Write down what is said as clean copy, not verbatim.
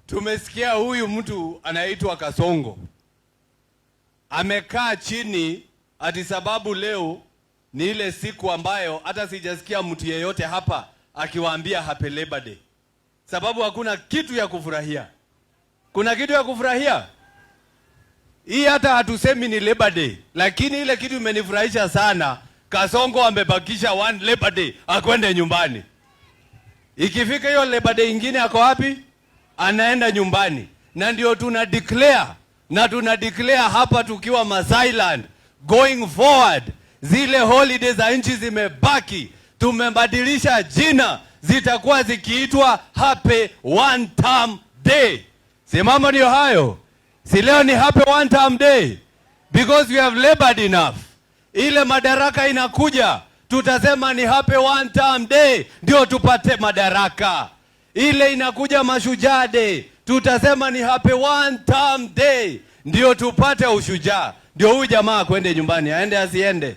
Tumesikia huyu mtu anaitwa Kasongo amekaa chini ati sababu leo ni ile siku ambayo hata sijasikia mtu yeyote hapa akiwaambia happy Labor Day, sababu hakuna kitu ya kufurahia. Kuna kitu ya kufurahia? Hii hata hatusemi ni Labor Day, lakini ile kitu imenifurahisha sana, Kasongo amebakisha one Labor Day akwende nyumbani. Ikifika hiyo Labor Day ingine ako wapi? Anaenda nyumbani, na ndio tuna declare na tuna declare hapa tukiwa Masailand, going forward, zile holiday za nchi zimebaki, tumebadilisha jina, zitakuwa zikiitwa Happy One Term Day. Si mambo ndiyo hayo? Si leo ni Happy One Term Day because we have labored enough. Ile madaraka inakuja, tutasema ni Happy One Term Day ndio tupate madaraka. Ile inakuja Mashujaa Day, tutasema ni Happy One Term Day ndio tupate ushujaa. Ndio huyu jamaa akwende nyumbani, aende asiende?